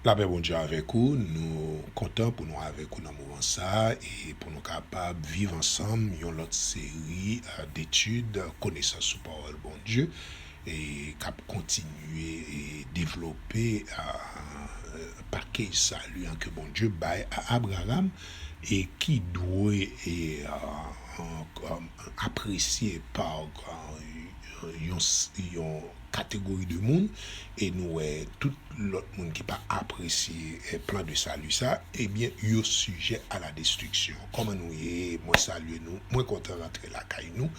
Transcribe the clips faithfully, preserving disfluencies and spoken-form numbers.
Lapè Bondye avèk ou, nou kontan pou nou avèk ou nan moman sa a e pou nou kapab viv ansanm yon lòt seri, eh, detid, konesans sou pawòl Bondye, e k ap kontinye e devlope, eh, pakèj sali an ke Bondye bay a Abraram e ki dwe e, eh, eh, apresye pa, eh, yon, yon kategori de moun, e nou wè tout lòt moun ki pa apresye, eh, plan de sali sa, ebyen, yo sijè a la destriksyon. Kòman nou ye? Mwen salye nou, mwen kontan rantre lakay nou,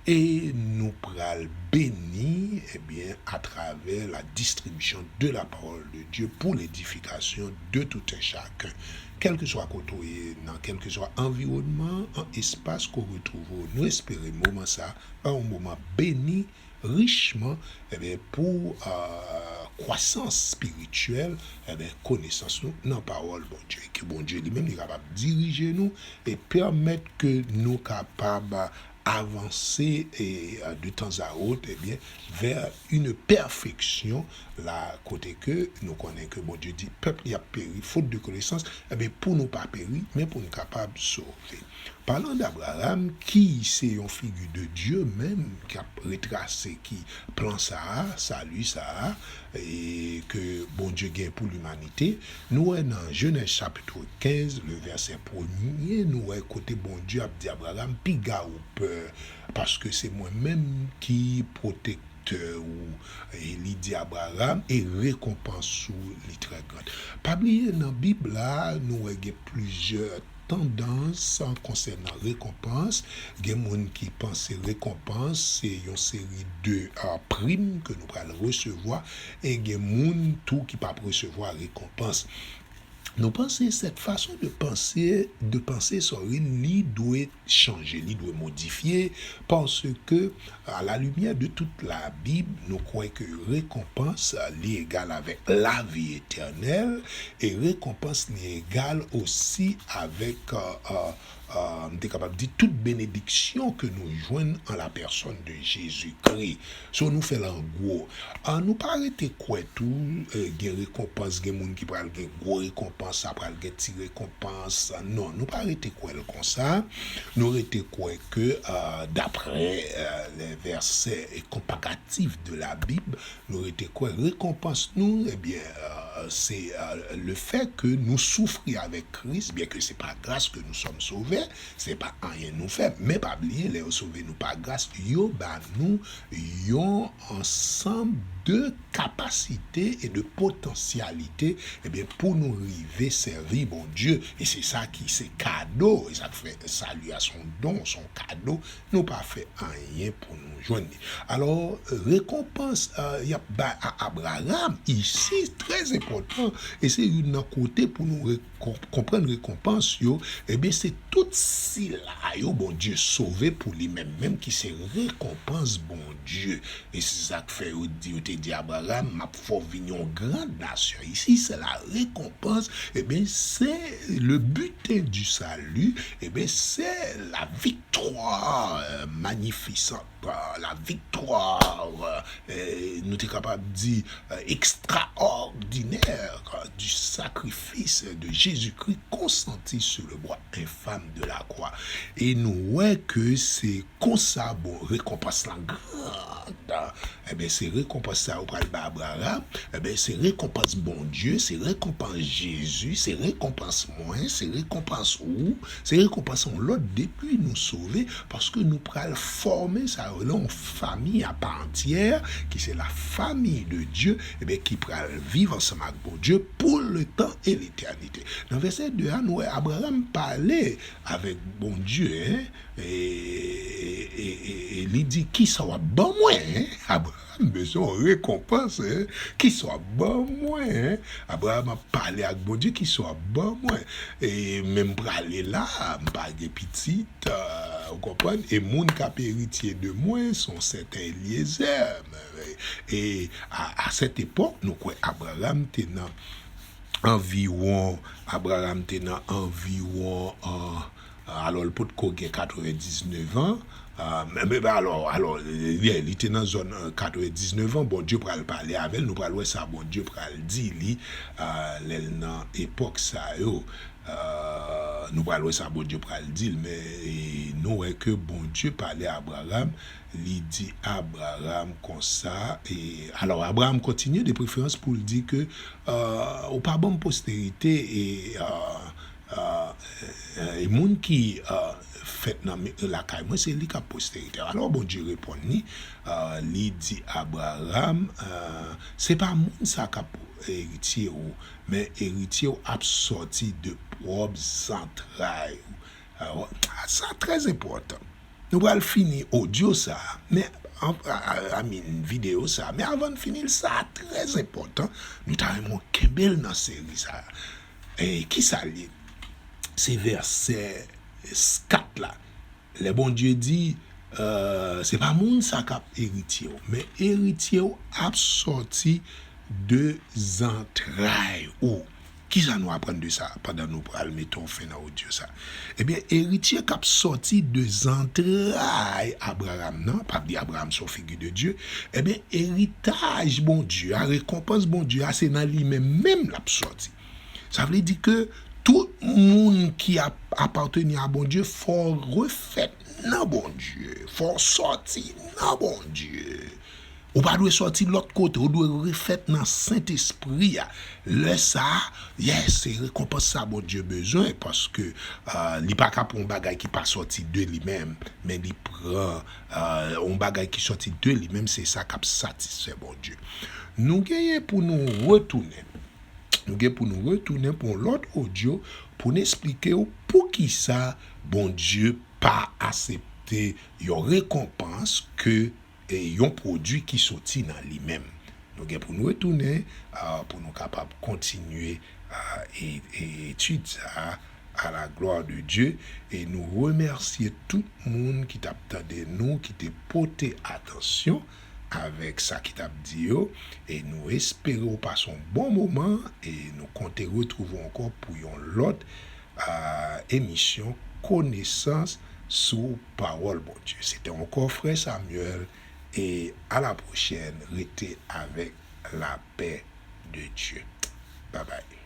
e nou pral beni, ebyen, atravè la distribution de la parole de Dieu pour l'édification de tout un chacun. Kèlkeswa kote w ye, nan kèlkeswa anviwònman, an espas ke w retwouve w, nou espere moman sa a yon moman beni richman, ebyen, pou, eh, kwasans espirityèl, ebyen, konesans nou nan pawòl Bondye. Ke Bondye li menm li kapab dirije nou e pèmèt ke nou kapab avanse e, eh, de tan a wot, ebyen, vè une pèfeksyon, la kote ke nou konnen ke Bondye di pèp li ap peri fot de konesans, ebyen, pou nou pa peri, men pou nou kapab sove. Palan d'Abraham, ki se yon figi de Dye menm, k ap retrase ki plan sa a, sali sa a, e ke Bondye gen pou limanite, nou wè nan Jenèz chapit kenz, le vèsè premye, nou wè kote Bondye ap di Abraham, "Piga ou pè, paske se mwen menm ki pwotektè ou." E li di Abraham, e rekonpans ou li trè grand. Pa bliye, nan Bib la, nou wè gen plizyè tandans konsènan rekonpans. Gen moun ki panse rekonpans se yon seri de, ah, prim ke nou pral resevwa, e gen moun tou ki p ap resevwa rekonpans. Nou panse cette façon de penser, de penser, sorry, li dwe chanje, li dwe modifye, paske, à la lumière de toute la Bible, nou kwè ke rekonpans, eh, li egal avèk lavi etènèl, e rekonpans li egal osi avèk, eh, eh, eh, m te kapab di tout benediksyon ke nou jwenn an la personne de Jésus-Christ. So, nou fè l an gwo. Ah, nou pa rete kwè tou, eh, gen rekonpans, gen moun ki pral gen gwo rekonpans, sa pral gen ti rekonpans. Non, nou pa rete kwè l konsa. Nou rete kwè ke, ah, daprè, eh, les versets comparatifs de la Bible, nou rete kwè rekonpans nou, ebyen, eh, se, eh, le fait que nou soufri avèk Kris, byen ke se pa gras ke nou sòm sove, se pa anyen nou fè, men pa bliye, lè yo sove nou pa gras, yo ba nou yon ansanm de kapasite e de potansyalite, ebyen, pou nou rive sèvi Bondye. E se sa ki se kado, e sa k fè sali a se yon don, se yon kado, nou pa fè anyen pou nou jwenn li. Alò, rekonpans, eh, y ap bay a Abraham isi, trè enpòtan, e se youn nan kote pou nou re-, kon-, konprann rekonpans yo, ebyen, se tout sila yo Bondye sove pou li menm, menm ki se rekonpans Bondye. E se sa k fè yo di, yo te di Abraham, "M ap fè w vin yon gran nasyon." Ici, c'est la récompense. Ebyen, se le butin du salut. Ebyen, se la victoire, eh, magnificente, eh, la victoire, eh, nou te kapab di, eh, extraordinaire, eh, du sacrifice de Jésus-Christ consenti sur le bois infâme de la croix. E nou wè ke se konsa, bon, rekonpans lan grand. Ebyen, se rekonpans sa yo pral ba Abraham. Ebyen, se rekonpans Bondye, se rekonpans Jezi, se rekonpans mwen, se rekonpans ou, se rekonpans yon lòt depi nou sove, paske nou pral fòme sa yo rele yon fami apa antyè, ki se la famille de Dieu, ebyen, ki pral viv ansanm ak Bondye pour le temps et l'éternité. Nan vèsè de a, nou wè Abraham pale avèk Bondye, en, e, e, e, e li di, "Kisa w ap ban mwen, en?" Abraham bezwen yon rekonpans, en. "Kisa w ap ban mwen, en?" Abraham ap pale ak Bondye, "Kisa w ap ban mwen? E menm prale la, m pa gen pitit, eh, ou konprann? E moun k ap eritye de mwen, se yon sèten Elyezè." E a, a sèt epòk, nou kwè Abraham te nan anviwon, Abraham te nan anviwon, eh, alò, l potko gen katrevendiznèf an, Ah, men, men, alò, alò, li, li te nan zòn, euh, katrevendisnèf an, Bondye pral pale avè l, nou pral wè sa Bondye pral di li, ah, lè l nan epòk sa yo. Ah, nou pral wè sa Bondye pral di l, men, e, nou wè ke Bondye pale Abraram, li di Abraram konsa, e, alò, Abraram kontinye de preferans pou l di ke, ah, ou pa ban m posterite, e, ah, ah, e, e moun ki, ah, fèt nan mi-, lakay mwen, se li k ap posterite. Alò, Bondye reponn li, ah, li di Abraram, ah, se pa moun sa k ap eritye ou, men eritye ou ap sòti de pwòp zantray ou. Ah, sa trè enpòtan. Nou pral fini odyo sa, men, an, a, a, I mean, videyo sa, men avan n fini l, sa trè enpòtan, nou ta renmen w kenbe l nan seri sa. E, kisa l ye? Se vèsè kat la. Lè Bondye di, euh, se pa moun sa k ap eritye w, men eritye w ap sòti de zantray ou. Kisa nou aprann de sa pandan nou pral mete yon fen nan odyo sa? Ebyen, eritye k ap sòti de zantray Abraram nan, pa di Abraram se yon figi de Dye, ebyen, eritaj Bondye a, rekonpans Bondye a, se nan li menm menm l ap sòti. Sa vle di ke tout moun ki ap apateni a Bondye, fò w refèt nan Bondye, fò w sòti nan Bondye. Ou pa dwe sòti lòt kote, ou dwe refèt nan Sentespri a. Lè sa a, yes, se rekonpans sa Bondye bezwen, paske, euh, li pa ka pran yon bagay ki pa sòti de li menm, men li pran, euh, yon bagay ki sòti de li menm, se sa k ap satisfè Bondye. Nou genyen pou nou retounen. Nou gen pou nou retounen pou yon lòt odyo pou n esplike w poukisa Bondye pa aksepte yon rekonpans ke, e, yon pwodui ki soti nan li menm. Nou gen pou nou retounen, ah, pou nou kapab kontinye, ah, e, e, etid sa a, à la gloire de Dieu. E nou remèsye tout moun ki t ap tande nou, ki te pote atansyon avèk sa ki t ap di yo. E nou espere w pase yon bon moman. E nou konte retwouve w ankò pou yon lòt, ah, emisyon Konesans sou Pawòl Bondye. Se te ankò Frè Samuel. E à la prochaine. Rete avèk lapè de Dye. Babay.